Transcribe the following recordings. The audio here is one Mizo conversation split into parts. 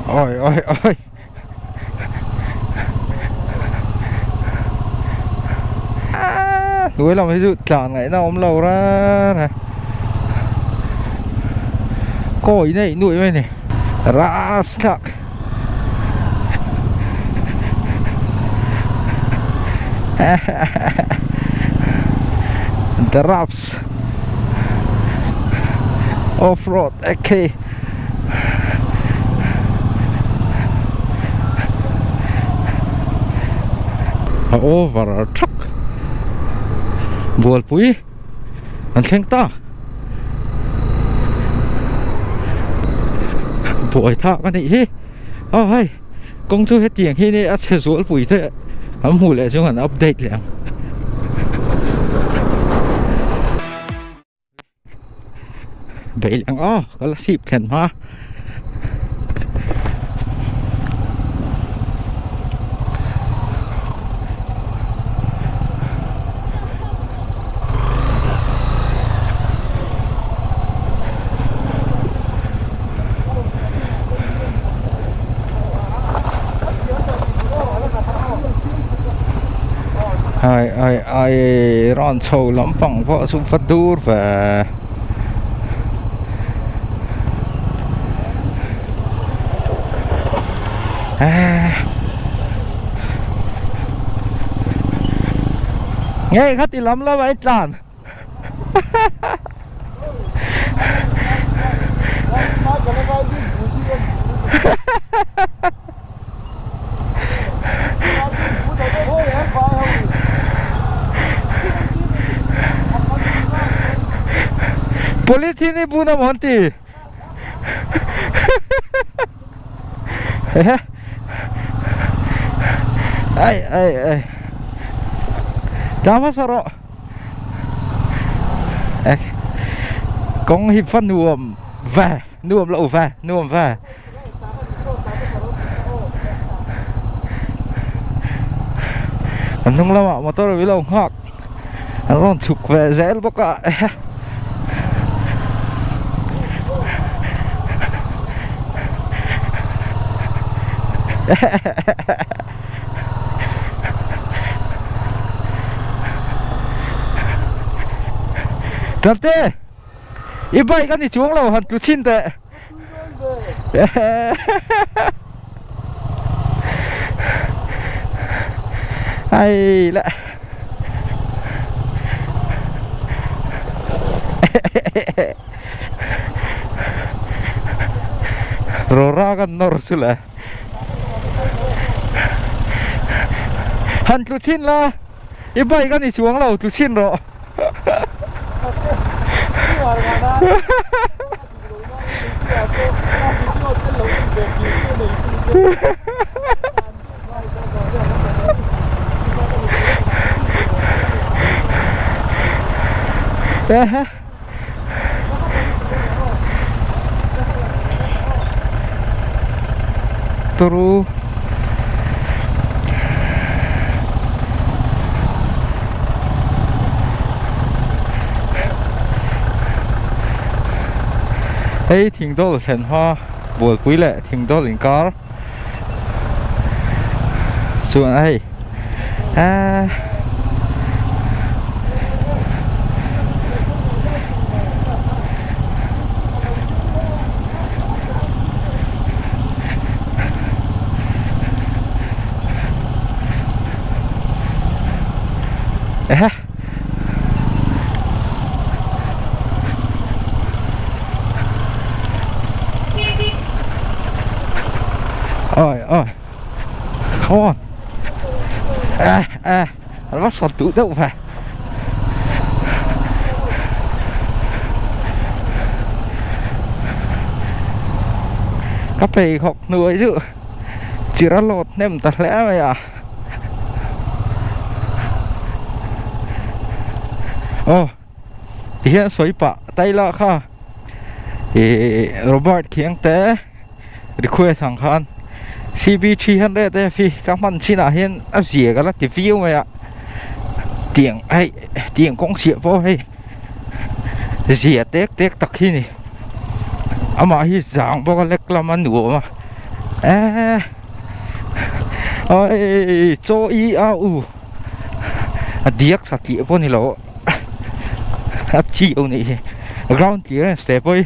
Oi oi oi. Hnuai lam hi chu tlan ngaihna awm lo reng reng. Kawi neih nuaih mai a ni. Ras thlak. The Raps Off Road AK A over thak Bualpui an thleng ta Buai thak a nih hi Aw hei kawng chu hetiang hi a chhe zualpui te an hmuh leh chuan an update leh ang. Beih leh ang aw ka la sip thlen hma. Ai ai ai rawn chho lampang pawh chu va dur ve. Nge kha ti lam lam a i tlan. Polythene i bun a maw an ti. Ai ai ai. Tla hmasa rawh. Kawng hi va nuam ve, nuam loh ve, nuam ve. An hnung lamah motor a lo nghak an rawn chhuk ve zel bawk a. Tlante i bike a ni chuang lo han tlu chhin teh. Ai la. Rora kan nawr chu le. Han tlu chhin la. I bike a ni chuang lo tlu chhin rawh. Turu Hei thingdawl thlen hma bualpui leh thingdawl inkar chuan hei eee Ehe. Oi oi. Come on. Eh eh, an va sawt duh deuh ve. Ka pheikhawk hnuai chu chira lawt hnem ta hle mai a. Aw tihian sawi pah taila kha ih Robert Khiangte request ang khan CB300 F hi ka hman chinah hian a zia ka la ti viau mai a tiang hei tiang kawng chhiah pawh hei zia tek tek tak hi ni amah hi zang bawk a lek lam a nuam a. Eh Oi chaw i a u a diak sa tih pawh ni lo a chi lo nih hi ground clearance te pawh hi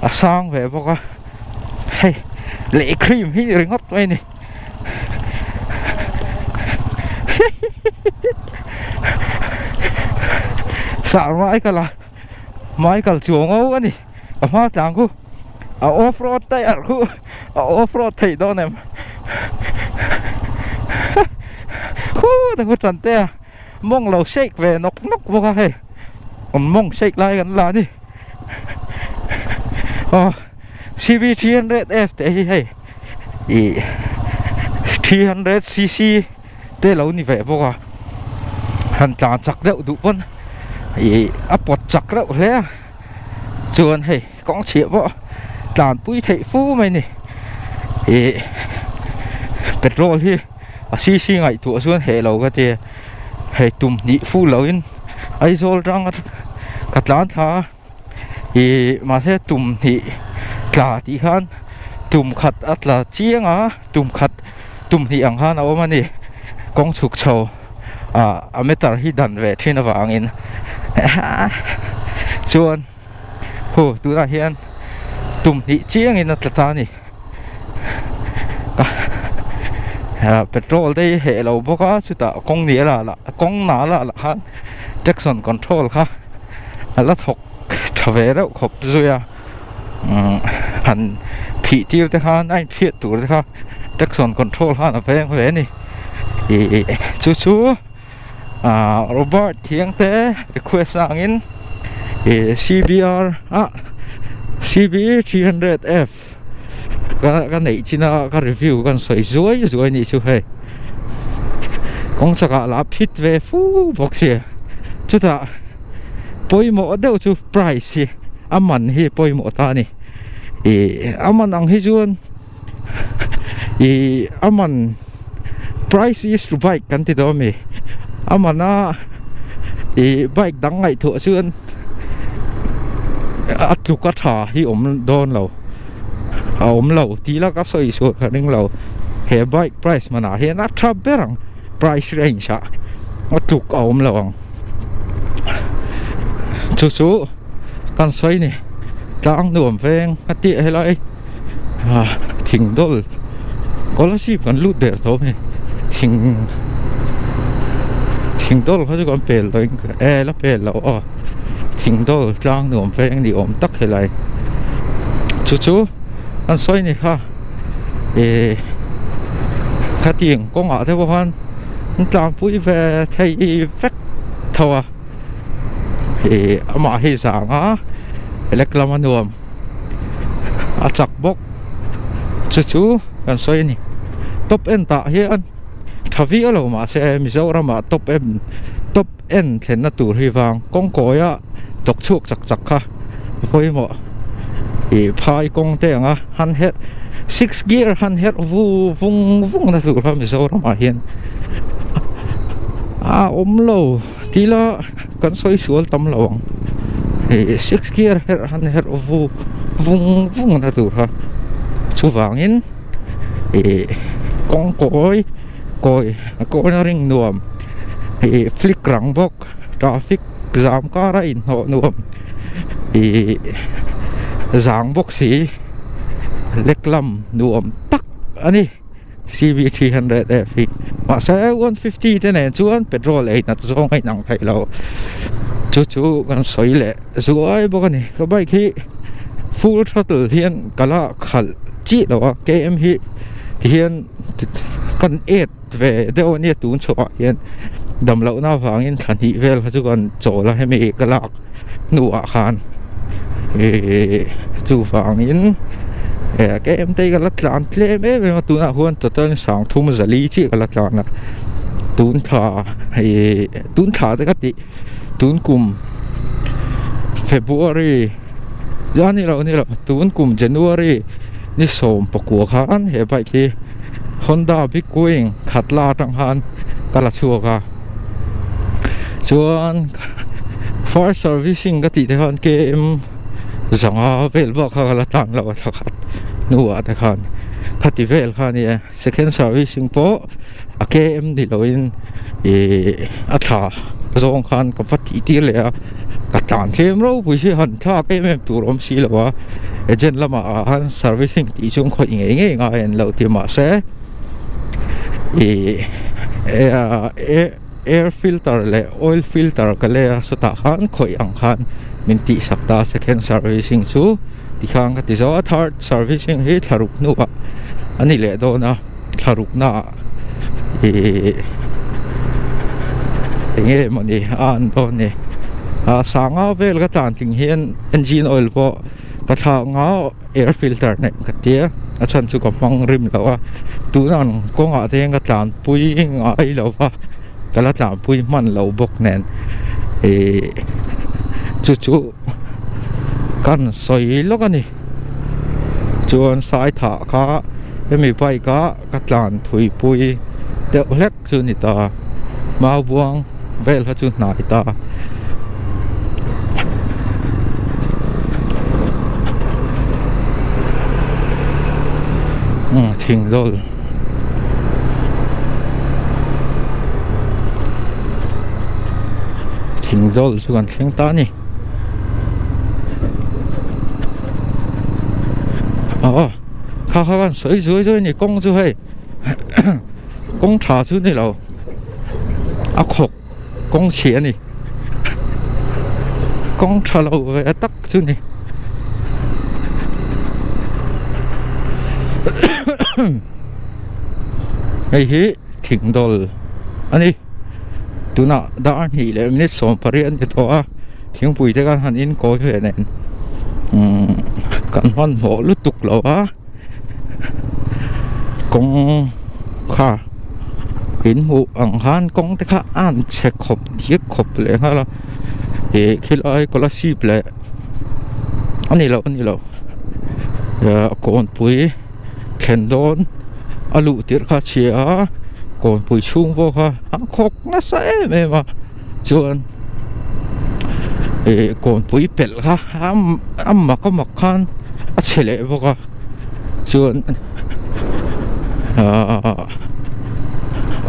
a sang ve bawk a hei leh cream hi ringawt mai a ni sar mai kal a mai kal chuang o a ni a hma tlang khu a off road tyre khu a off road theih dawn em khu ta khu tan te a mawng lo shake ve nawk nawk bawk a hei an mawng shake lai kan la ni aw C_V 300 F te hi hei ih 300 cc te lo ni ve bawk a han tlan chak deuh duh pawn ih a pawt chak reuh hle a chuan hei kawng chhiah pawh tlan pui theih fu mai ni ih petrol hi a cc ngaihtuah chuan heh lo ka ti hei tum hnih fu lo in Aizawl tang ka tlan thla a ih mahse tum hnih tla tih khan tum khat a tla chiang a tum khat tum hnih ang khan a awm a ni kawng chhuk chho ah a meter hi dan ve thin avangin chuan hu tunah hian tum hnih chiangin a tla ta a ni petrol te hi heh lo bawk a chutah kawng ni a lah kawng na lah lah khan traction control kha a la thawk tha ve reuh khawp zui a umm han thih tir te khan a inchhiat tur te kha traction control khan a veng ve a ni ih chu chu ah Robert Thiangte request na angin ih C_B_R ah C_B 300 F ka ka neih chin a ka review kan sawi zuai zuai anih chu hei kawng chakah lah phit ve fu bawk sia chutah pawimawh deuh chu price hi a man hi pawimawh ta a ni ih a man ang hi chuan ih a man price is to bike kan ti dawn a mi a man a ih bike dang ngaihtuah chuan a tluk a tha hi awm dawn lo a awm lo tih la ka sawi sual ka ring lo he bike price manah hian a tha ber ang price range ah a tluk a awm lo ang chu chu kan sawi ni tlang nuam veng a tih helai ah thing dawl scholarship kan lut der tho a ni thing thing dawl kha chu kan pel tawh in e la pel loh aw thing dawl tlang nuam veng ni awm tak helai chu chu an sawi ni kha ih khatiang kawngah te pawh khan an tlanpui ve thei vek tho a ih amah hi zang a lek lama nuam. a chak bawk chu chu kan sawi a ni top end ah hian tha viau lo mahse Mizoram ah top end top end thlenna tur hi vang kawng kawi a chawk chhuak chak chak kha a pawimawh ih phai kawng te ang a han herh six gear han herh vu vung vung na tur kha Mizoram ah hian a awm lo tila. Kan sawi sual tam lo ang ih six gear herh han herh vu vung vung na tur kha chuvangin ih kawng kawi kawi cornering nuam ih flick rang bawk traffic zam kara inhnawh nuam ih zang bawk si lek lam nuam tak a ni. C_V 300 F hi mahse 150 te nen chuan petrol ei nat zawng a inang theih lo chu chu kan sawi leh zuai bawk a ni ka bike hi full throttle hian ka la khalh chiah lo a K_M hi tihian kan et ve deuh a nia tun chhuah ah hian dam loh na avangin thla hnih vel kha chu kan chawl a hemi ka lak hnuah khan ihh chuvangin eh tlem te hi ka la tlan tlem em em a tunah huan total sang thum zali chiah ka la tlan a tun thla ihh tun thla te ka tih tun kum February a ni lo ni lo tun kum January ni sawm pakua khan he bike hi Honda big wing khat la atang khan ka la chhuak a chuan first servicing ka tih te khan K_M zanga vel bak kha ka la tlan lo a thla khat hnuah te khan. Khati vel kha a ni e second servicing pawh a km ni loin ih a thla zawng khan ka va tih tir leh a ka tlan tlem ropui si han thlak em em tur awm si lo a agent lamah ah khan servicing tih chu an khawih ngei ngei ngai an lo ti mahse ih air filter leh oil filter ka lei a sawtah khan khawih ang khan min tih sak ta a second servicing chu. Tikhan ka ti zo a third servicing hi thla ruk hnuah a ni leh dawn a thla ruk naah ihh eng nge mawni a an dawn ni a sanga vel ka tlan tling hian engine oil pawh ka thlak nga air filter nen ka tia a chhan chu ka hmang rim lo a tuna ang kawngah te hian ka tlanpui ngai lo va ka la tlanpui hman lo bawk nen ihh chu chu. Kan sawi lawk a ni chuan sai thah kha hemi bike a ka tlan thui pui deuh hlek chu a ni ta mau buang vel kha chu hnai ta umm thing zawl. Thing zawl chu kan thleng ta a ni. Aw kha kha khan sawi zuai zuai a ni kawng chu hei kawng tha chu ni lo a khawk kawng chhia a ni kawng tha lo ve tak chu ni hei hi thing dawl a ni. Tunah dar hnih leh minute 18 a ni tawh a thingpui te khan han in kawi ve nen umm kan hmanhmawh lutuk lo a kawng kha in hmuh ang khan kawng te kha a han chhe khawp diak khawp leh nghal a ih khilai kolasib leh a ni lo a ni lo ah kawnpui. Thlen dawn a luh tirh kha a chhia a kawnpui chhung pawh kha a khawk nasa em em a chuan ih kawnpui pelh kha a mak a mak khan a chhe leh bawk a chuan ahh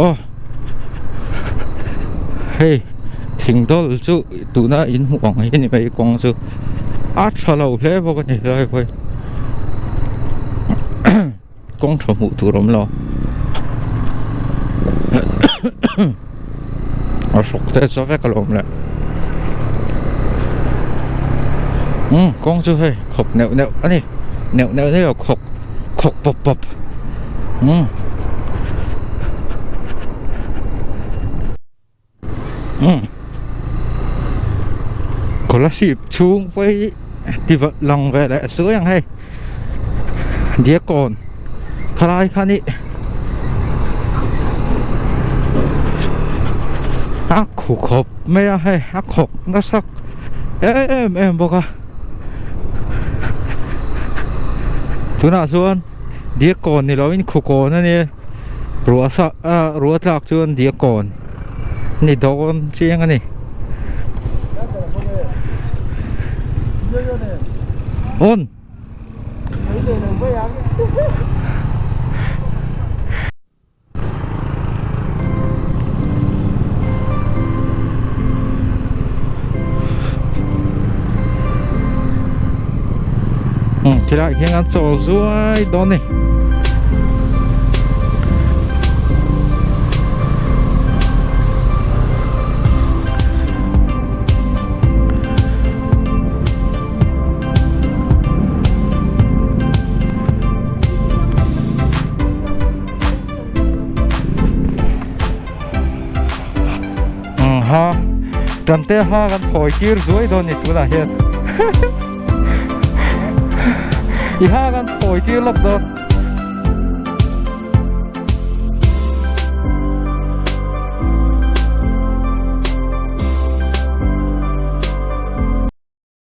aw hei thing dawl chu tuna in hmuh ang hi a ni mai kawng chu a tha lo hle bawk a ni helai pawh hi kawng tha hmuh tur a awm lo a hrawk te chu vek alawm le umm kawng chu hei khawp neuh neuh a ni neuh neuh ni lo khawk khawk pawp pawp umm. Kolasib chhung pawh hi ti lang ve leh suai ang hei Diakkawn khalai kha ni a khu khawp mai a hei a khawk nasa em em bawk a tunah chuan Diakkawn ni lovin Khukawn a nia ruah sa ah ruah tlak chuan Diakkawn ni dawn chiang a ni. On. Tilai hian an chawl zuai dawn a ni. Ha kan te ha kan phawi tir zuai dawn ni tunah hian i ha kan phawi tir lawk dawn.